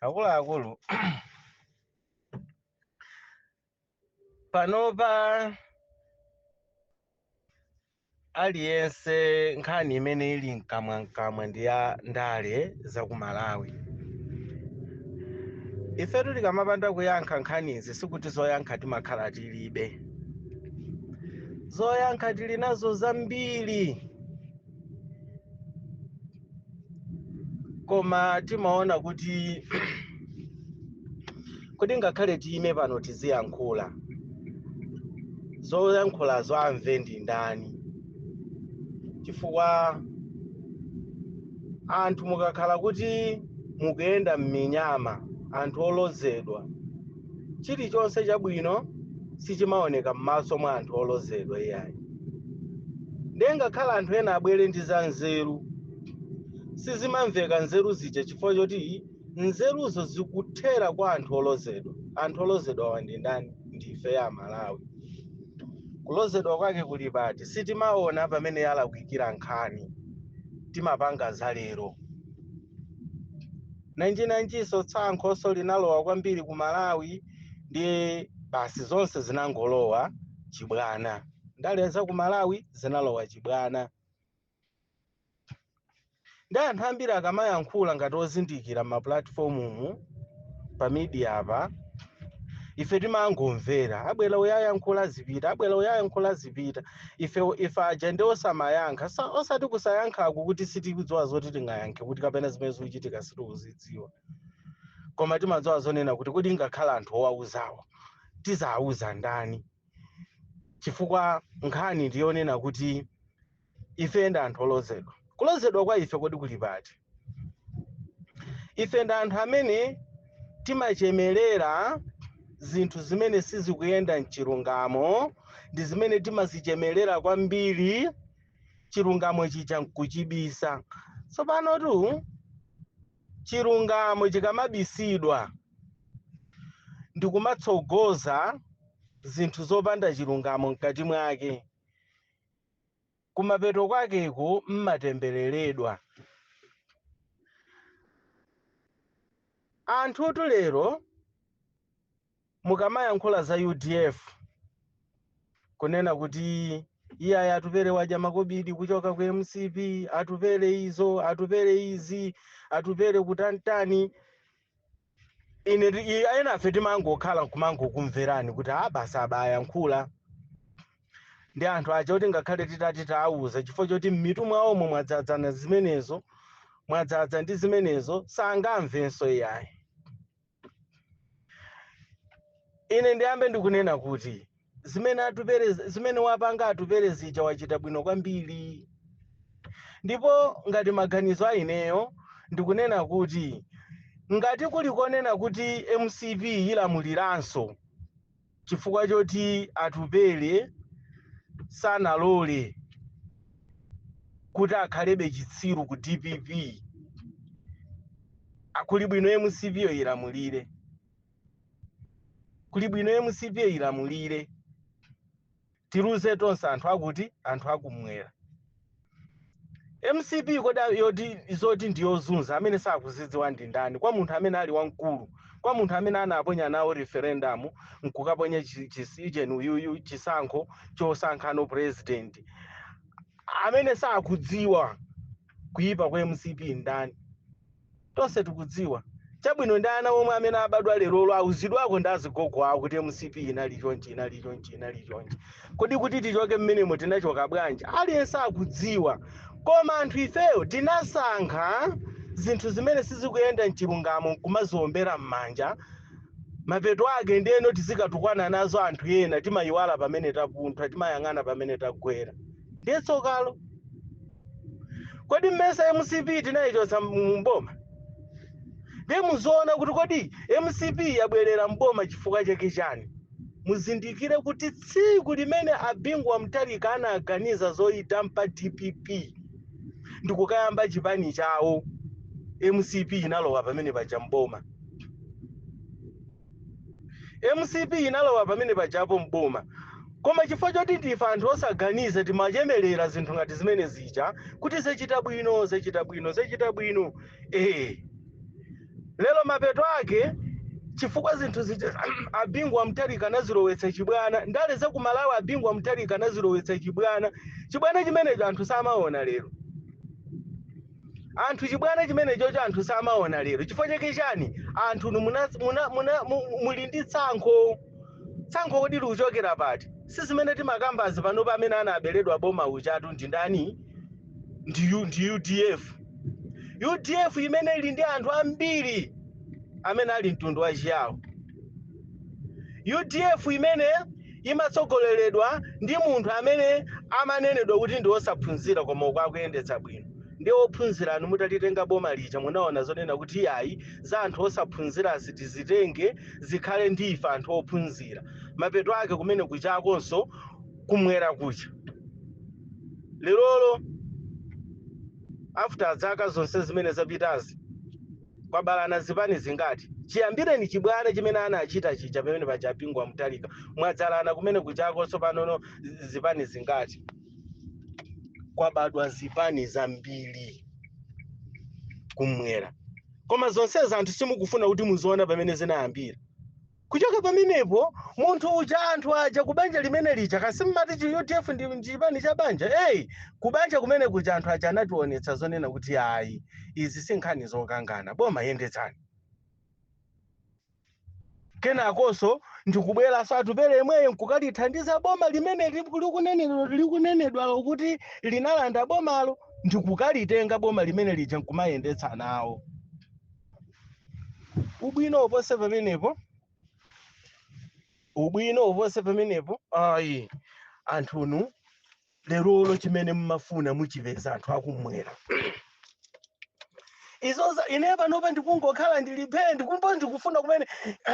Akuluakulu, panopa aliyense nkhani imene ili mkamwamkamwa ndi ya ndale za ku Malawi. Ifetu tikamapanda kuyankha nkhanizi, sikuti zoyankha timakhala tilibe. Zoyankha tili nazo zambiri, koma timaona kuti kuti ngakhale tiyime pano tiziyankhula, zoyankhulazo amve ndi ndani? Chifukwa anthu mukakhala kuti mukuyenda m'minyama, anthu olozedwa, chilichonse chabwino sichimaoneka m'maso mwa anthu olozedwa iyayi. Ndiye ngakhale anthu ena abwere ndi za nzeru, sizimamveka nzeru zija, chifukwa choti nzeruzo zikuthera kwa anthu olozedwa. Anthu olozedwa awa ndi ndani? Ndife Amalawi. Kulozedwa kwake kuli pati? Sitimaona pamene yalakwikira nkhani, timapanga za lero. Nanjinanjinso tsankhonso linalowa kwambiri ku Malawi, ndiye basi zonse zinangolowa chibwana. Ndale za ku Malawi zinalowa chibwana. Ndi anthu ambiri akamayankhula ngati ozindikira m'mapulatifomumu, pa media apa, ife timangomvera. Abwera uyayankhula zipita, abwera uyayankhula zipita. Ife aja ndi osamayankha. Osati kusayankhaku kuti sitikudziwa zoti tingayankhe kuti kapena zimene zikuchitika sitikuzidziwa, koma timadziwa zonena kuti kodi ngakhala anthu owauzawo tizawuza ndani? Chifukwa nkhani ndiyonena kuti ife ndi anthu olozedwa. Kulozedwa kwa ife kodi kuli pati? Ife ndi anthu amene timachemelera zinthu zimene sizikuyenda mchilungamo, ndi zimene timazichemelera kwambiri, chilungamo chija nkuchibisa. Tsopano tu chilungamo chikamabisidwa ndikumatsogoza zinthu zopanda chilungamo mkati mwake, kumapeto kwakeko mmatembereredwa. Anthutu lero mukamayankhula za UDF, kunena kuti iye Atupele wadya makobidi kuchoka ku MCP, Atupele izo, Atupele izi, Atupele kutantani, ine ena afe timangokhala nkumangokumverani kuti a basi abayankhula ndi anthu aja, kuti ngakhale titati tawuza, chifukwa choti m'mitu mwawomo mwadzadzana zimenezo, mwadzadza ndi zimenezo, sangamvenso iyayi. Ine ndiyambe ndikunena kuti zimene Atupele, zimene wapanga Atupele zija, wachita bwino kwambiri. Ndipo ngati maganizo a ineyo, ndikunena kuti ngati kuli konena kuti MCP ilamuliranso chifukwa choti Atupele sanalole kuti akhalebe chitsiru ku DPP, kuli bwino MCP yo ilamulire, kuli bwino MCP ilamulire, tiluze tonse anthu akuti anthu akumwera. MCP kodi yoti zoti ndiyozunza, amene sakuzidziwa ndi ndani? Kwa munthu amene ali wamkulu, kwa munthu amene anaponya nawo referendum nkukaponya icheni uyuyu chisankho chosankhano president, amene sakudziwa kuyipa kwa MCP ndani? Tonse tikudziwa chabwino. Ndi ana omwe amene abadwa lerolo auzidwako ndi azigogo awo kuti MCP inali chonchi, inali chonchi, inali chonchi. Kodi kuti tichoke mmenemo tinachoka bwanji? Aliyense akudziwa. Koma anthu ifeyo tinasankha zinthu zimene sizikuyenda mchilungamo nkumaziombera m'manja. Mapeto ake ndiyeno tizikatukwana nazo anthu ena. Timayiwala pamene tapunthwa, timayang'ana pamene tagwera. Ndiye tsokalo. Kodi mmesa MCP tinayichotsa mboma? Ndiye muziona kuti kodi MCP yabwerera mboma chifukwa chake chani? Muzindikire kuti tsiku limene a Bingu wa Mutharika anaganiza zoyitampa DPP ndikukayamba chipani chawo, MCP inalowa pamene paja mboma. MCP inalowa pamene pajapo mboma. Koma chifukwa choti ndife anthu osaganiza, timachemelera zinthu ngati zimene zija kuti zachita bwino, zachita bwino, zachita bwino. Lero mapeto ake, chifukwa zinthu zija a Bingu wa Mutharika anazilowetsa chibwana, ndale za ku Malawi a Bingu wa Mutharika anazilowetsa chibwana. Chibwana chimenecho anthu samaona lero. Anthu chibwana chimenechocho anthu samaona lero. Chifukwa chake chani? Anthu nu muna, muna, muna, muli ndi tsankho. Tsankho kodi likuchokera pati? Si zimene timakambazi panopa amene anaberedwa boma ujatu ndi ndani? Ndi UDF. UDF imene ili ndi anthu ambiri amene ali mtundu wa Chiyawo. UDF imene imatsogoleredwa ndi munthu amene amanenedwa kuti ndi wosaphunzira koma uku akuyendetsa bwino. Ndiye ophunzira anu mutalitenga boma lija munaona zonena kuti iyayi, za anthu osaphunzirazi tizitenge zikhale ndi ife anthu ophunzira. Mapeto ake kumene kuchakonso kumwera kucha. Lerolo after zaka zonse zimene zapitazi kwabalana zipani zingati? Chiyambireni chibwana chimene anachita chija pamene paja Bingu wa Mutharika, mwadzalana kumene kuchakonso panono zipani zingati? Kwabadwa zipani zambiri kumwera, koma zonsezi anthu simukufuna kuti muziona pamene zinayambira. Kuchoka pamenepo munthu uja, anthu aja kubanja limene lija, kasi mmati chi UDF ndi chipani cha banja, eyi, kubanja kumene kuja anthu aja anationetsa zonena kuti ayi, izi si nkhani zokangana, boma yendetsani. Kenakonso ndikubweranso Atupele yemweyo nkukalithandiza boma limene likunenedwalo kuti linalanda bomalo, ndikukalitenga boma limene lija nkumayendetsa nawo. Ubwino upose pamenepo? Ubwino upose pamenepo? Ayi, anthunu lerolo chimene mmafuna muchipeza, anthu akumwera. Izoza ine panopa ndikungokhala ndilipe, ndikumbo ndikufuna kumene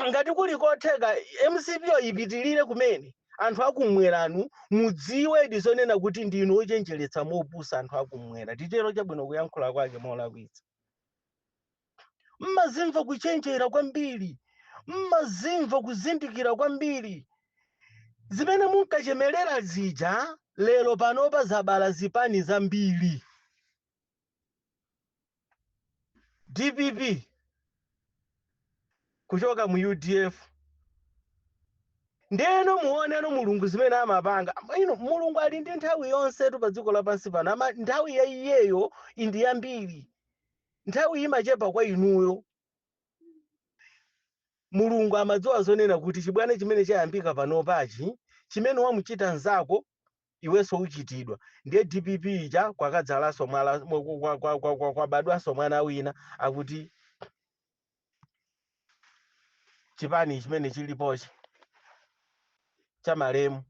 ngati kuli kotheka MCP yo ipitilire kumene. Anthu akumweranu mudziwe ndizonena kuti ndinu ochenjeretsa mopusa. Anthu akumwera, titero chabwino kuyankhula kwake molakwitsa, mmazimva kuchenjera kwambiri, mmazimva kuzindikira kwambiri. Zimene munkachemelera zija lero panopa zabala zipani zambiri. DPP kuchoka mu UDF. Ndeno muoneno Mulungu zimene amapanga. Ino Mulungu ali ndi nthawi yonsetu pa dziko lapansi pano, ama nthawi ya iyeyo indi yambiri, nthawi imachepa kwa inuyo. Mulungu amadziwa zonena kuti chibwana chimene chayambika panopachi, chimene wamuchita nzako iwenso uchitidwa. Ndiye DPP ija kwakadzalanso mwala, kwabadwanso mwana wina akuti chipani chimene chilipochi cha malemu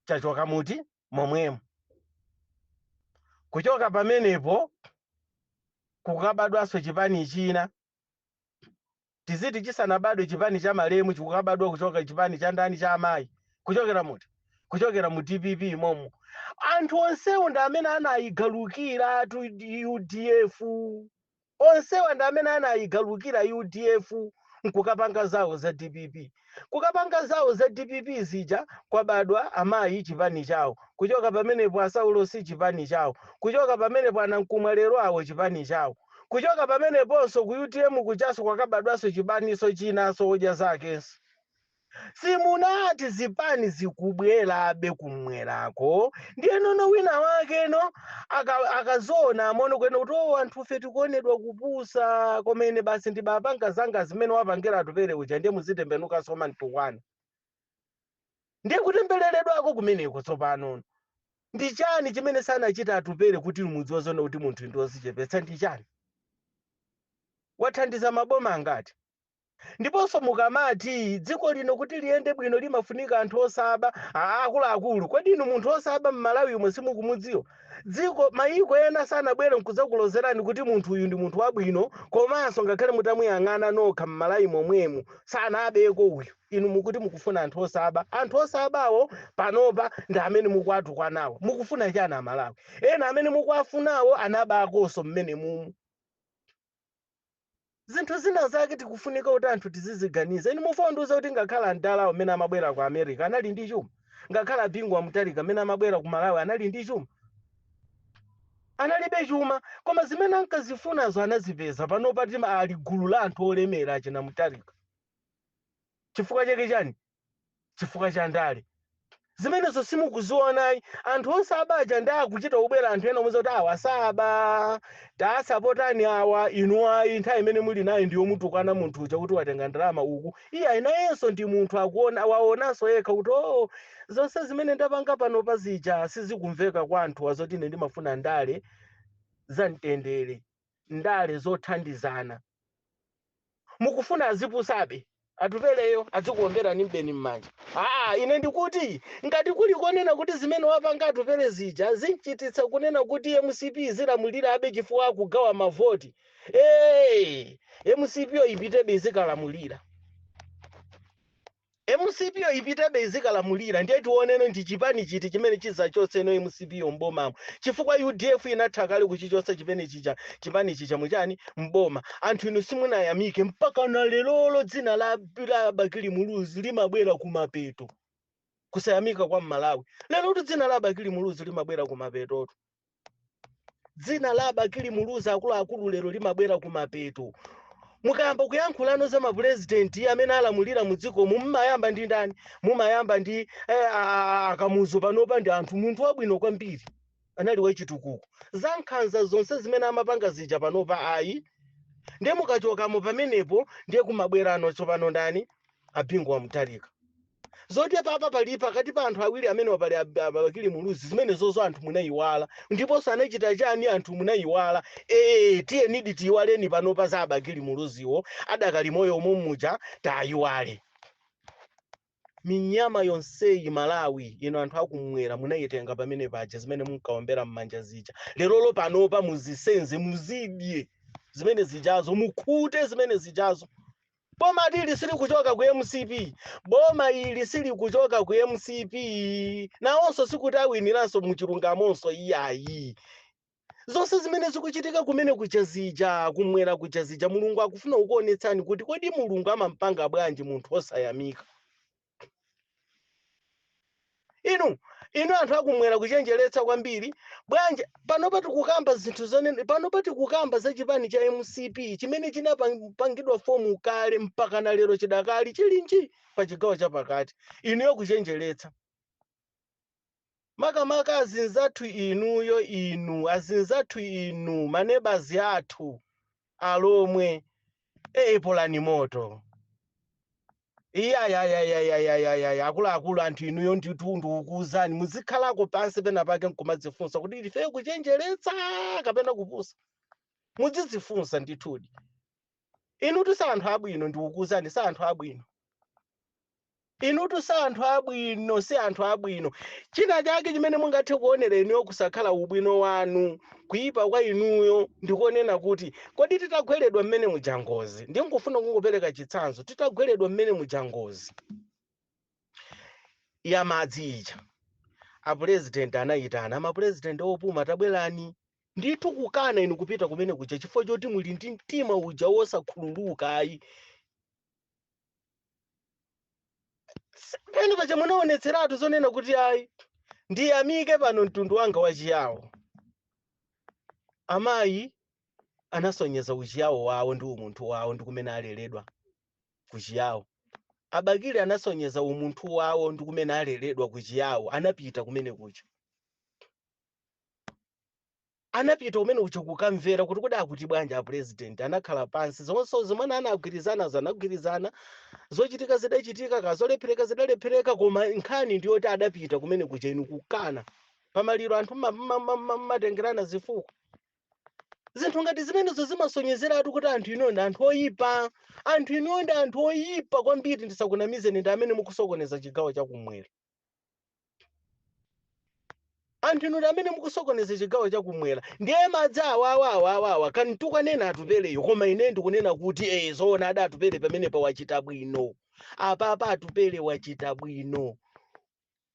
chachoka muti momwemo. Kuchoka pamenepo kukabadwanso chipani china, tiziti chisanabadwe chipani cha malemu chikukabadwa kuchoka chipani cha ndani, cha amayi, kuchokera muti, kuchokera mu DPP momo. Anthu onsewo ndi amene anayigalukira tu UDF. Onsewa ndi amene anayigalukira UDF nkukapanga zawo za DPP. Kukapanga zawo za DPP zija kwabadwa amayi chipani chawo. Kuchoka pamenepo Asaulosi chipani chawo. Kuchoka pamenepo anamkumwa lero awo chipani chawo. Kuchoka pameneponso ku UTM kuchaso kwakabadwanso chipaniso chinaso odya zakenso. Simunati zipani zikubwerabe kumwerako. Ndiye nono wina wake no akazoona amono kwene kuti o anthu fe tikuonedwa kupusa, koma ine basi ndibapanga zanga zimene wapangira Atupele uja. Ndiye muzitembenukanso mantukwana, ndiye kutembereredwako kumeneko. Tsopano ndi chani chimene sanachita Atupele kuti mudziwe zone kuti munthu ndi wozichepetsa? Ndi chani? Wathandiza maboma angati? Ndiponso mukamati dziko lino kuti liyende bwino limafunika anthu osaba, akuluakulu, kodi inu munthu osaba m'Malawi umwe simukumudziwa? Dziko mayiko ena sanabwere nkudzakulozerani kuti munthu uyu ndi munthu wabwino, komanso ngakhale mutamuyang'ana nokha m'Malawi momwemu sanabeko uyu. Inu mukuti mukufuna anthu osaba. Anthu osabawo panopa ndi amene mukuwatukwanawo. Mukufuna chani Amalawi? Ena amene mukuwafunawo anabakonso mmene mumu. Zinthu zina zake tikufunika kuti anthu tiziziganiza. Inu mufondiuza kuti ngakhale andalawo amene amabwera ku America anali ndi chuma? Ngakhale a Bingu wa Mutharika amene amabwera ku Malawi anali ndi chuma? Analibe chuma, koma zimene ankazifunazo anazipeza. Panopa ali gulu la anthu olemera achina Mutharika. Chifukwa chake chani? Chifukwa cha ndale. Zimenezo simukuzionayi. Anthu onse abaja ndi akuchita kubwera anthu ena omwe kuti awa saba, tasapotani awa. Inu ayi, nthawi imene muli nayo ndiyo mutukwana munthu uja kuti watenga ndalama uku. Iye ayi, nayenso ndi munthu, akuona, waonanso yekha kuti oh, zonse zimene ndapanga pano pa zija sizikumveka kwa anthu, azoti ine ndimafuna ndale za mtendere, ndale zothandizana. Mukufuna azipusabe, Atupeleyo adzikuomberani mbeni m'manja? Aa, ine ndikuti ngati kuli konena kuti zimene wapanga Atupele zija zinchititsa kunena kuti MCP zilamulirabe chifukwa akugawa mavoti, ee, MCP yo ipitebe izikalamulira, MCP yo ipitebe izikalamulira. Ndiye tioneno ndi chipani chiti chimene chizachotseno MCP yo mbomamo, chifukwa UDF inatha kale kuchichotsa chimene chija, chipani chija muchani, mboma. Anthu inu simunayamike mpaka na lerolo. Dzina la Bakili Muluzi limabwera kumapeto. Kusayamika kwa Mmalawi lero kuti dzina la Bakili Muluzi limabwera kumapetoto. Dzina la Bakili Muluzi, akuluakulu, lero limabwera kumapeto. Mukayamba kuyankhulano za mapurezidenti amene alamulira mu dzikomu, mumayamba ndi ndani? Mumayamba ndi Akamuzu. Panopa ndi anthu, munthu wabwino kwambiri, anali wachitukuko. Za nkhanza zonse zimene amapanga zija panopa ayi. Ndiye mukachokamo pamenepo, ndiye kumabwerano tsopano ndani? Abingu wa Mutharika. Zoti papa pali pakati pa anthu awiri amene pali Bakili Muluzi, zimene zozo anthu munayiwala. Ndiponso anachita chani, anthu munayiwala. Ee, tiyenidi tiyiwaleni panopa za Abakili Muluziwo, adakali moyo omwe muja, tayiwale. Minyama yonseyi, Malawi ino, anthu akumwera munayitenga pamene paja. Zimene munkaombera m'manja zija, lerolo panopa muzisenze, muzidye zimene zijazo, mukhute zimene zijazo. Boma ili silikuchoka ku MCP, boma ili silikuchoka ku MCP. Nawonso sikuti awiniranso muchilungamonso, iyayi. Zonse zimene zikuchitika kumene kuja zija, kumwera kuja zija, Mulungu akufuna kukuonetsani kuti kodi Mulungu amampanga bwanji munthu osayamika. Inu anthu akumwera, kuchenjeretsa kwambiri bwanji? Panopa tikukamba zinthu zonene, panopa tikukamba za chipani cha MCP chimene chinapangidwa form kale, mpaka na lero chidakali chilinji pa chigawo chapakati. Inuyo kuchenjeretsa, makamaka azinzathu inuyo, inu azinzathu, inu manebazi athu alomwe, ee, polani moto. Iyayayayayayaya, akuluakulu, anthu inuyo, ndithu ndikukuwuzani, muzikhalako pansi pena pake nkumadzifunsa kuti ife kuchenjeretsa kapena kupusa. Muzidzifunsa ndithudi. Inutu si anthu abwino, ndikukuwuzani, si anthu abwino. Inutu si anthu abwino, si anthu abwino. China chake chimene mungathe kuonera inuyo kusakhala ubwino wanu, kuyipa kwa inuyo, ndikuonena kuti kodi titagweredwa mmene muja ngozi, ndingofuna kungopereka chitsanzo, titagweredwa mmene muja ngozi ya madzi ija, apurezidenti anayitana amapurezidenti opuma, "Tabwerani." Ndithu kukana inu kupita kumene kuja chifukwa choti muli ndi mtima uja wosakhululuka ayi. Pene paja munaonetseratu zonena kuti ayi. Ndiyamike pano mtundu wanga wachiyawo, amayi anasonyeza uchiyawo wawo ndi umunthu wawo ndi kumene aleredwa kuchiyawo. Abakili anasonyeza umunthu wawo ndi kumene aleredwa kuchiyawo. Anapita kumene kuja, anapita kumene kuja kukamvera kuti kodi akuti bwanji apresident. Anakhala pansi, zonse zimene anagwirizana anagwirizana, zochitika zidachitika, kazolephereka zidalephereka, koma nkhani ndiyoti adapita kumene kuja. Inu kukana. Pamaliro anthu mmatengerana zifukwa. Zinthu ngati zimenezo zimasonyezeratu kuti anthu inuyo ndi anthu oyipa. Anthu inuyo ndi anthu oyipa kwambiri. Ndisakunamizeni, ndi amene mukusokoneza chigawo chakumwera. Anthu inu ndi amene mukusokoneza chigawo chakumwera. Ndiye madzi awa awa awa awa kantukanena Atupeleyo, koma ine ndikunena kuti zoona ada Atupele pamenepa wachita bwino. Apapa Atupele wachita bwino.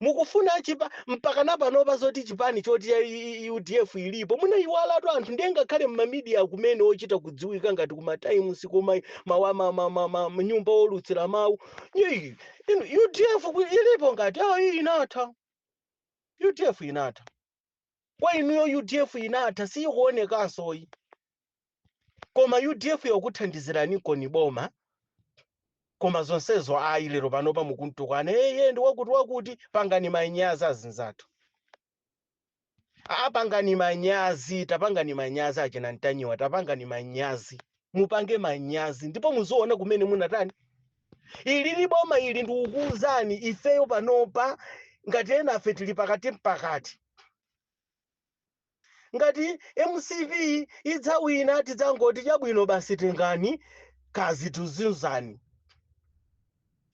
Mukufuna chipa mpaka napanopa zoti chipani choti UDF ilipo munayiwalatu anthu. Ndiye ngakhale mma media kumene ochita kudziwika ngati kuma Times, kuma mawa nyumba olutsira mawu, inu UDF ilipo ngati ayi, inatha UDF, inatha. Kwa inuyo UDF inatha, sikuonekansoyi, koma UDF yokuthandizirani koni boma, koma zonsezo ayi. Lero panopa mukuntukwana, eye ndi wakuti wakuti. Pangani manyazi azinzathu, apangani manyazi, tapangani manyazi achina Ntanyiwa, tapangani manyazi, mupange manyazi ndipo muziona kumene munatani. Ili liboma ili, ndikukuwuzani, ifeyo panopa ngati ena afe tili pakati mpakati. Ngati MCP idzawina, tidzangoti chabwino basi, tengani kazi tuzunzani,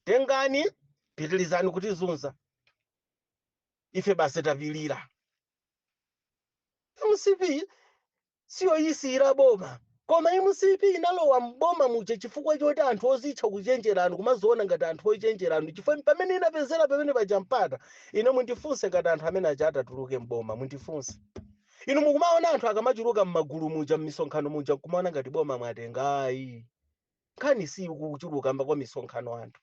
tengani pitilizani kutizunza, ife basi tapilira. MCP siyoyisiyira boma, koma MCP inalowa mboma muja chifukwa choti anthu ozitcha kuchenjerano, kumaziona ngati anthu ochenjerano, chifukwa pamene inapezera pamene paja mpata. Ine mundifunse, ngati anthu amene aja atatuluke mboma, mundifunse inu, mukumaona anthu akamachuluka m'magulu muja, m'misonkhano muja, kumaona ngati boma mwatengayi. Nkhani si kuchuluka mba kwa misonkhano anthu,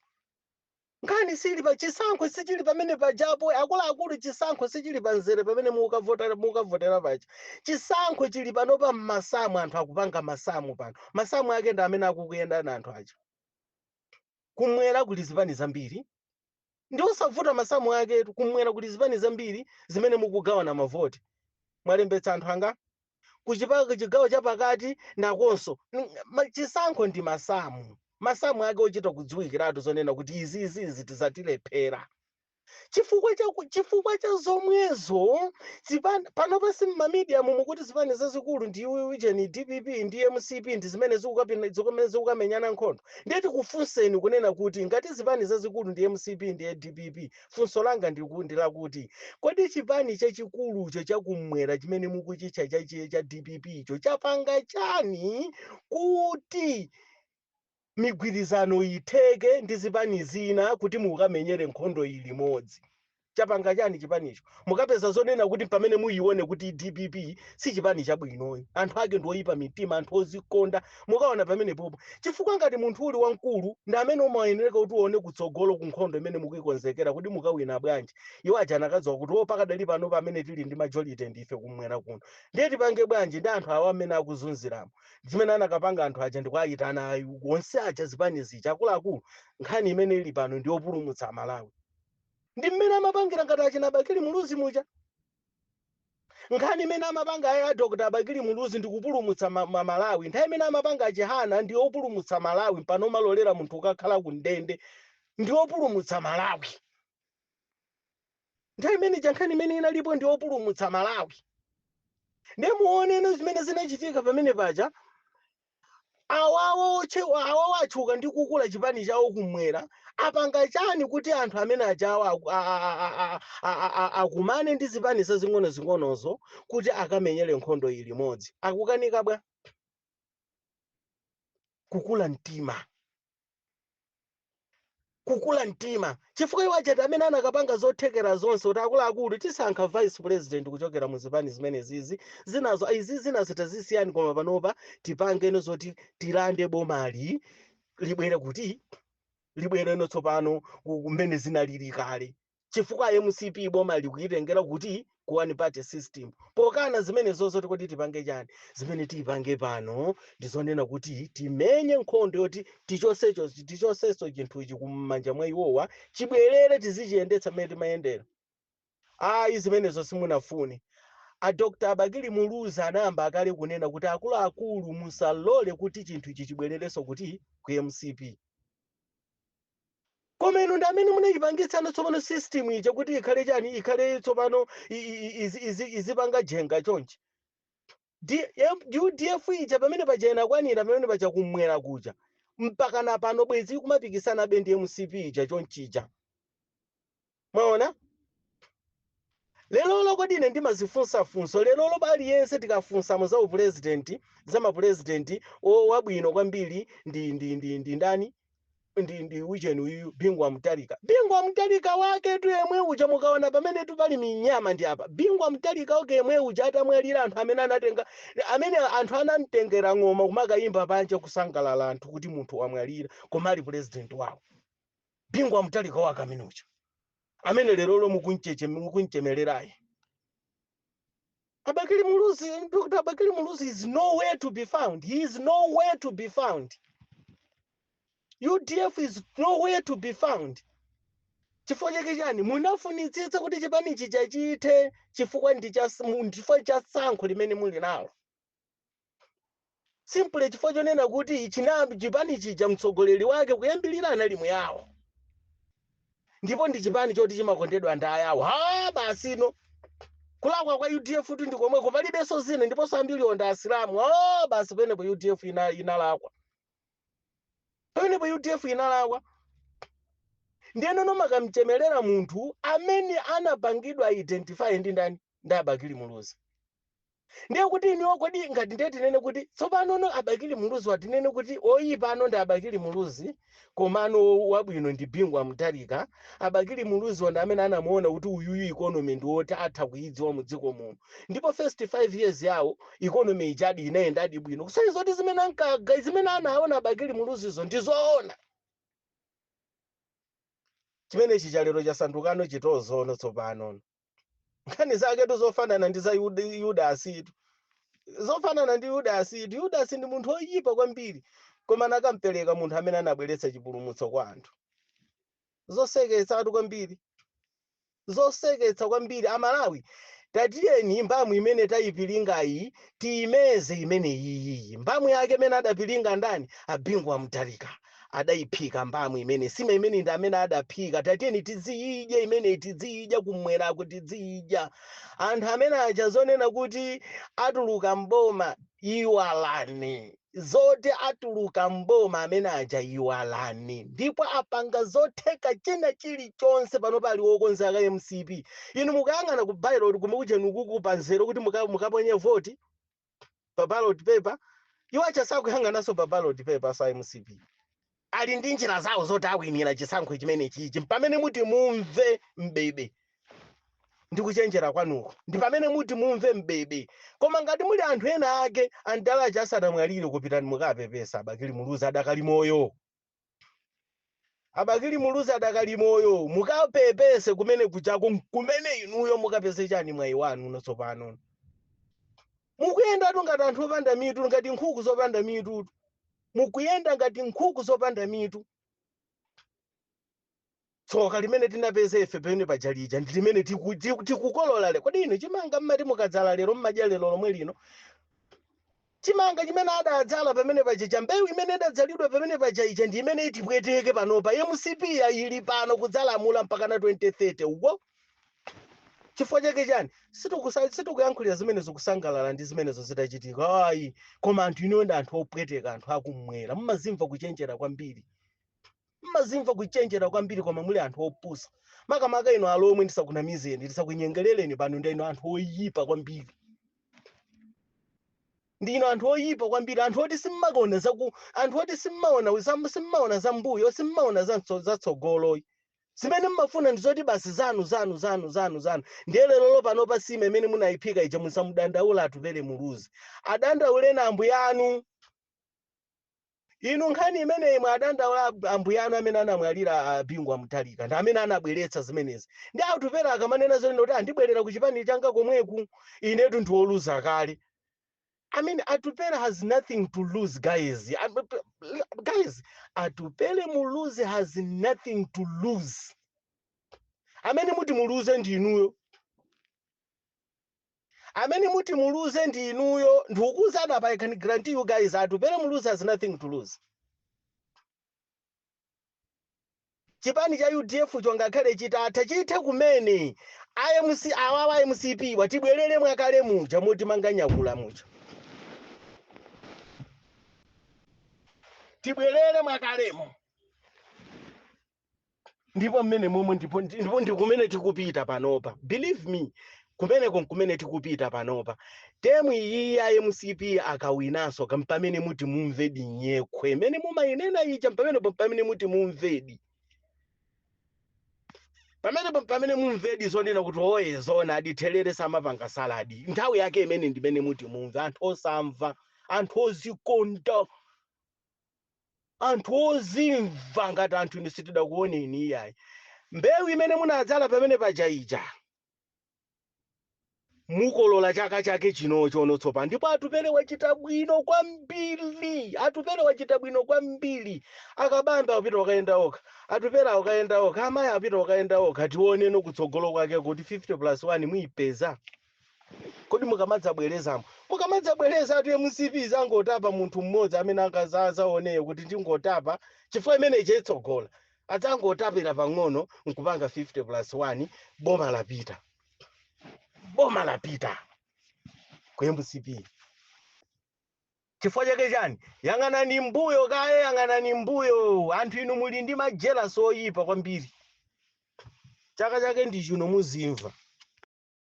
nkhani sili pa chisankho, sichili pamene pajapo akuluakulu. Chisankho sichili pa nzere pamene mukavotera paja. Chisankho chili panopa mmasamu. Anthu akupanga masamu pano, masamu ake ndi amene akukuyenda na anthu aja. Kumwera kuli zipani zambiri, ndi osavuta masamu aketu. Kumwera kuli zipani zambiri zimene mukugawana mavoti, mwalembetsa anthu anga kuchipaka chigawo chapakati nakonso. Chisankho ndi masamu, masamu ake ochita kudziwikiratu zonena kuti izi izi izi tizatilephera chifukwa cha zomwezo. Panopa si mma media mukuti zipani zazikulu ndi ujeni DPP ndi MCP, ndi zimene zikukamenyana nkhondo. Ndiye tikufunseni kunena kuti ngati zipani zazikulu ndi MCP ndi DPP, funso langa ndilakuti kodi chipani chachikulucho chakumwera chimene mukuchitcha cha DPP icho chapanga chani kuti migwirizano itheke ndi zipani zina kuti mukamenyere nkhondo ili limodzi? Chapanga chani chipanicho? Mukapeza zonena kuti pamene muyione kuti DPP si chipani chabwinoyi, anthu ake ndi oyipa mitima, anthu ozikonda, mukaona pamene popo. Chifukwa ngati munthu uli wamkulu, ndi amene umayenereka kuti uone kutsogolo ku nkhondo imene mukuikonzekera kuti mukawina bwanji. Iwo aja anakadziwa kuti o, pakadali pano pamene tili ndi majority ndife kumwera kuno, ndiye tipange bwanji ndi anthu awa amene akuzunziramo? Zimene anakapanga anthu aja ndikuayitana onse aja zipani zija, akuluakulu, nkhani imene ili pano ndi yopulumutsa Amalawi. Ndi mmene amapangira ngati achina Bakili Muluzi muja. Nkhani imene amapanga aya Dr Bakili Muluzi ndi kupulumutsa Malawi. Nthawi imene amapanga Achihana ndi yopulumutsa Malawi. Pano malolera munthu ukakhala ku ndende, ndi yopulumutsa Malawi. Nthawi imene ija nkhani imene inalipo ndi yopulumutsa Malawi. Ndiye muoneno zimene zinachitika pamene paja. Awawo awawo atchuka ndi kukula chipani chawo kumwera, apanga chani kuti anthu amene ajawo akumane ndi zipani zazing'ono-zing'onozo kuti akamenyere nkhondo ili limodzi? Akukanika bwa? Kukula mtima, kukula mtima, chifukwa iwo achati amene anakapanga zothekera zonse kuti akuluakulu, tisankha vice president kuchokera mu zipani zimene zizi zinazo, izi zinazo tazisiyani, koma panopa tipangeno zoti tilande bomali, libwere kuti libwereno tsopano kumene zinalili kale, chifukwa MCP boma likuitengera kuti ku one party system. Pokana zimene zozo, tikoti tipange chani? Zimene tipange pano ndizonena kuti timenye nkhondo yoti tichosecho, tichosenso chinthuchi kum'manja mwa iwowa, chibwerere tizichiyendetsa mmene timayendera. Ayi, zimenezo simunafune. A Dr Bakili Muluzi anayamba akale kunena kuti akuluakulu, musalole kuti chinthu ichi chibwererenso kuti ku MCP. Koma inu ndi amene munayipangitsano tsopano system ija kuti ikhale chani, ikhale tsopano izipanga jenga chonchi. UDF ija pamene paja inakwanira pamene paja kumwera kuja, mpaka na pano bwezi kumapikisana be ndi MCP ija chonchija. Mwaona lelolo, kodi ine ndimazifunsafunso lelolo, aliyense tikafunsamo za upurezidenti, za mapurezidenti wabwino kwambiri ndi ndani? Ndi ujeni uyu Bingu wa Mutharika. Bingu wa Mutharika wake tu yemwe uja, mukaona pamene tu pali minyama ndi apa. Bingu wa Mutharika wake yemwe uja atamwalira, anthu amene anatenga, amene anthu anamtengera ng'oma kumakayimba panja kusangalala anthu kuti munthu wamwalira, koma ali president wawo. Bingu wa Mutharika wake amene uja amene lerolo mukunchemelerayi. Abakili Muluzi, Dr. Abakili Muluzi is nowhere to be found. He is nowhere to be found. UDF is nowhere to be found. Chifukwa chake chani? Munafunitsitsa kuti chipanichi chachithe chifukwa ndi cha chifukwa cha tsankho limene muli nalo, simple, chifukwa chonena kuti china chipani chija mtsogoleri wake kuyambirira anali Muyawo, ndipo ndi chipani choti chimakondedwa ndi Ayawo. Ha, basi, no kulakwa kwa UDF tu ndi komweko, palibenso zina, ndiponso ambiri ndi Asilamu. Oh, basi, penepo UDF inalakwa, pamenepo UDF inalakwa. Ndiyeno nomakamchemelera munthu amene anapangidwa identify ndi ndani? Ndi Abakili Muluzi. Ndiye kuti iniwo, kodi ngati ndiye tinene kuti tsopano no Abakili Muluzi, watinene kuti oyipa ano ndi Abakili Muluzi, komano wabwino ndi Bingu wa Mutharika? Abakili Muluzi ndi amene anamuona kuti uyuyu economy ndi woti atha kuyidziwa mu dziko muno, ndipo first 5 years yawo economy ijadi inayendadi bwino, kusonyeza kuti zimene anaona Abakili Muluzizo ndizoona. Chimenechi chalero chasandukano chitozono. Tsopano nkhani zaketu zofanana ndi za Yudasitu, zofanana ndi Yudasitu. Yudasi ndi munthu oyipa kwambiri, koma nakampereka munthu amene anabweretsa chipulumutso kwa anthu. Zoseketsatu kwambiri, zoseketsa kwambiri. Amalawi, tatiyeni mbamu imene tayipilingayi tiyimeze. Imene iyiyi mbamu yake imene adapilinga ndani? Abingu wa Mutharika adayiphika mbamu imene, sima imene ndi amene adaphika. Tatiyeni tiziyidya imene, tiziyidya kumwerako, tiziyidya. Anthu amene aja zonena kuti atuluka mboma, iwalani. Zoti atuluka mboma amene aja, iwalani. Ndipo apanga zotheka china chilichonse. Pano pali wokonzeka MCP. Inu mukayang'ana ku ballot kumekucheni kuku panzero kuti mukaponye voti pa ballot paper, iwo acha sakuyang'ananso pa ballot paper. Sa MCP ali ndi njira zawo zoti awinira chisankho chimene chichi. Pamene muti mumve mbebe ndi kuchenjera kwanuko, ndi pamene muti mumve mbebe. Koma ngati muli anthu ena ake andalachi asanamwalire, kupitani mukapepesa Abakili Muluzi, adakali moyo. Abakili Muluzi adakali moyo, mukapepese kumene kuchako, kumene inuyo mukapeze chani? Mwayi wanu uno. Tsopano mukuyendatu ngati anthu opanda mitu, ngati nkhuku zopanda mitu. Mukuyenda ngati nkhuku zopanda mitu. Tsoka limene tinapeza ife pamene paja lija ndi limene tikukolola le. Kodi inu chimanga mmati mukadzala lero, mmadya lero lomwe lino? Chimanga chimene adadzala pamene paja cha mbewu imene idadzalidwa pamene paja ija ndi imene itipweteke panopa. MCP ya ili pano kudzalamula mpaka na 2030 uko. Chifukwa chake chani? Sitikuyankhulira zimenezo kusangalala ndi zimenezo zitachitika, ayi. Koma anthu inuyo ndi anthu opweteka. Anthu akumwera mmazimva kuchenjera kwambiri, mmazimva kuchenjera kwambiri, koma muli anthu opusa. Makamaka inu Alomwe, ndisakunamizeni, ndisakunyengerereni pano, ndi inu anthu oyipa kwambiri, ndinu anthu oyipa kwambiri, anthu oti simmaona zaku anthu oti simmaona za mbuyo, simmaona zatsogolo. Zimene mmafuna ndizoti basi zanu, zanu, zanu, zanu, zanu. Ndiye lero pano pa sima imene munayiphika ija, musamudandaula Atupele Muluzi, adandauleni ambuye anu inu. Nkhani imeneyi mwadandaula ambuye anu amene anamwalira, Bingu wa Mutharika, ndi amene anabweretsa zimenezi. Ndi Atupele akamanena zonena kuti andibwerera ku chipani changa komweku, inetu ndi woluza kale. I mean, Atupele has nothing to lose, guys. Guys, Atupele Muluzi has nothing to lose. Amene muti muluze ndi inuyo. Amene muti muluze ndi inuyo. Ndikukuwuzani apa, I can guarantee you guys, Atupele Muluzi has nothing to lose. Chipani cha UDF cho ngakhale chitatha, chithe kumene, IMC awawa MCP watibwerere mwakale muja moti manganyakula muja, tibwerere mwakalemo. Ndipo mmene momwe ndipo ndi kumene tikupita panopa. Believe me, kumeneko nkumene tikupita panopa. Term iyi ya MCP akawinanso, pamene muti mumvedi nyekhwe imene mumayinena ija, pamenepo pamene muti mumvedi, pamenepo pamene mumvedi zonena kuti oye, zona adithelere samapanga saladi. Nthawi yake imene ndimene muti mumve. Anthu osamva, anthu ozikonda, anthu ozimva ngati anthu inu sitidakuoneni iyayi. Mbewu imene munadzala pamene paja ija Mukolola chaka chake chinocho tsopano. Ndipo Atupele wachita bwino kwambiri, Atupele wachita bwino kwambiri. Akabambe apita wakayenda okha, Atupele akayenda okha, amayi apita wakayenda okha. Tioneno kutsogolo kwake kuti 50 plus 1 muyipeza. Kodi mukamadzabwerezamo, mukamadzabwereza atu MCP zangotapa munthu mmodzi amene angazaoneyo kuti ndingotapa, chifukwa imene ichitsogola adzangotapira pang'ono nkupanga 50 plus 1. Boma lapita, boma lapita ku MCP. Chifukwa chake chani? Yang'anani mbuyo kaye, yang'anani mbuyo. Anthu inu muli ndi ma jealous oyipa kwambiri. Chaka chake ndi chino, muzimva.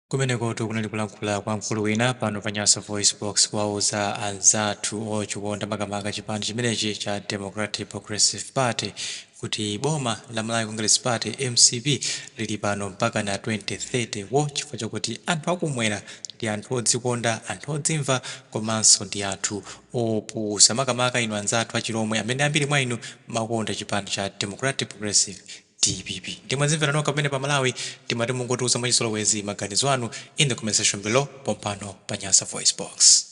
Kumenekotu kunali kulankhula kwa mkulu wina pano pa Nyasa Voice Box, kuwauza anzathu ochikonda makamaka chipani chimenechi cha Democratic Progressive Party kuti boma la Malawi Congress Party, MCP, lili pano mpaka na 2030 wo, chifukwa chakuti anthu akumwera ndi anthu odzikonda, anthu odzimva, komanso ndi anthu opusa, makamaka inu anzathu achilomwe amene ambiri mwa inu makonda chipani cha Democratic Progressive, DPP. Ndimwazimvera nokha pamene pa Malawi. Timati mungotiuza mwachizolowezi maganizo anu in the comment section below pompano pa Nyasa Voice Box.